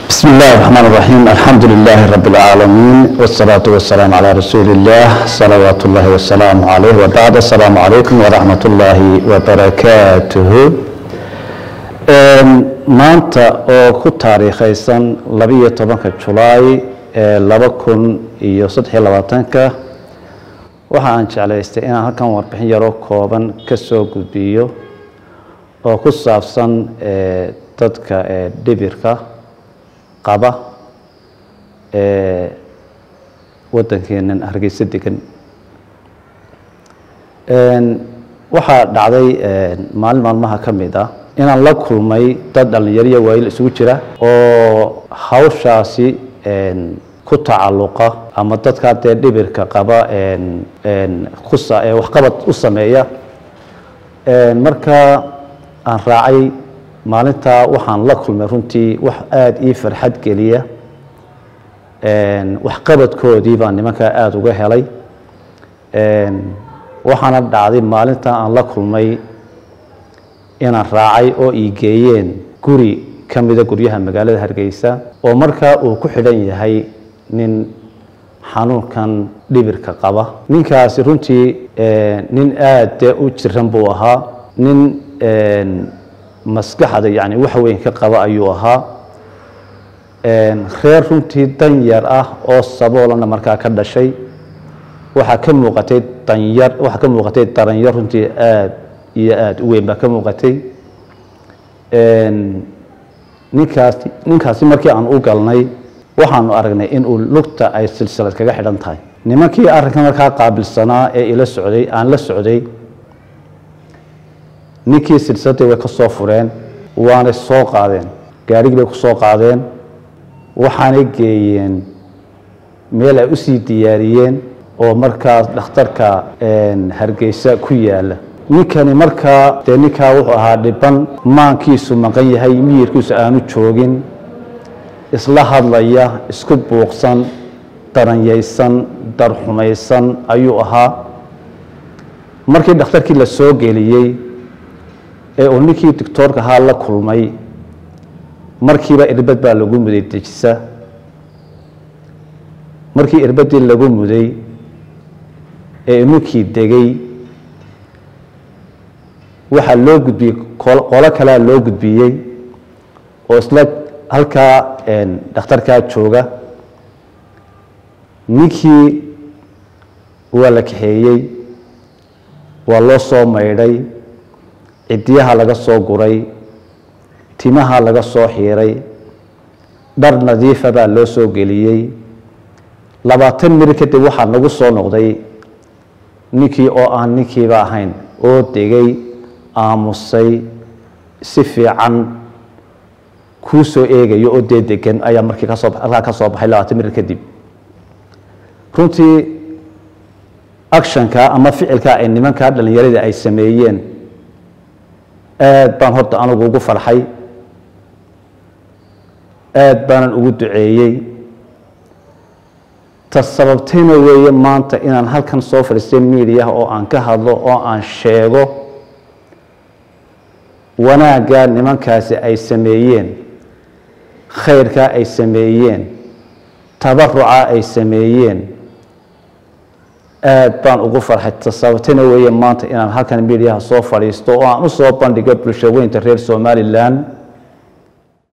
بسم الله الرحمن الرحيم، الحمد لله رب العالمين، والصلاة والسلام على رسول الله صلوات الله والسلام عليه، وبعد، السلام عليكم ورحمة الله وبركاته. Maanta oo ku taariikhaysan 12-ka Julaay ee 2023-ka, waxa aan jeclaystay inaan halkan warbixin yaroo kooban ka soo gudbiyo oo ku saabsan dadka dhibirka qaba ee waddankeenan Hargeysa degan. Waxaa dhacday maalin maalmaha ka mid ah inaan la kulmay dad dhalinyariya waayil isugu jira oo hawshaasi ku tacalluqa ama dadkaa dee dhibirka qaba waxqabad u sameeya. Marka aan raacay maalintaa, waxaan la kulmay runtii wax aada ii farxad geliya. Waxqabadkoodii baan nimankaa aada uga helay. Waxaana dhacday maalintaa aan la kulmay inaan raacay oo ii geeyeen guri ka mida guryaha magaalada Hargeysa, oo markaa uu ku xidhan yahay nin xanuunkan dhibirka qaba. Ninkaasi runtii nin aada dee u jiran buu ahaa, nin maskaxda yani wax weyn ka qaba ayuu ahaa, reer runtii danyar ah oo saboolana markaa ka dhashay. Waxaa ka muuqatay danyar, waxaa ka muuqatay daranyar runtii aada iyo aada u weyn baa ka muuqatay ninkaasi. Ninkaasi markii aan u galnay, waxaanu aragnay inuu lugta ay silsilad kaga xidhan tahay. Nimankii arrinka markaa qaabilsanaa ee ila socday, aan la socday, ninkii silsiladdii way ka soo fureen, waanay soo qaadeen, gaarigii bay ku soo qaadeen, waxaanay geeyeen meel ay usii diyaariyeen oo markaas dhakhtarka Hargeysa ku yaala. Ninkani markaa dee ninkaa wuxuu ahaa dhiban, maankiisu maqan yahay, miyirkiisu aanu joogin, isla hadlaya, isku buuqsan, daranyaysan, darxumaysan ayuu ahaa. Markii dhakhtarkii la soo geliyey ee uu ninkii doctoorka ahaa la kulmay, markiiba irbad baa lagu muday dejisa. Markii irbaddii lagu muday ee ninkii degay, waxaa loo gudbiyey qolo kalea loo gudbiyey oo isla halkaa dhakhtarkaa jooga. Ninkii waa la kaxeeyey, waa loo soo maydhay, ciddiyaha laga soo guray, timaha laga soo xiiray, dhar nadiifa baa loo soo geliyey. 20 miri kadib waxaa nagu soo noqday ninkii oo aan ninkiiba ahayn, oo degay, aamusay, si fiican kuu soo eegayo oo dee degan ayaa markii kasoo halkaa ka soo baxay 20 miri kadib. Runtii actionka ama ficilka ay nimankaa dhalinyarada ay sameeyeen aad baan horta anigu ugu farxay, aad baanan ugu duceeyey. Ta sababtayna weeye maanta inaan halkan soo fadhiistay miidiyaha oo aan ka hadlo oo aan sheego wanaagga nimankaasi ay sameeyeen, khayrkaa ay sameeyeen, tabaruca ay sameeyeen. Aad baan ugu farxay. Ta sababtayna weeye maanta inaan halkan miidiyaha soo fadhiisto oo aan u soo bandhigo bulsho weynta reer Somalilan.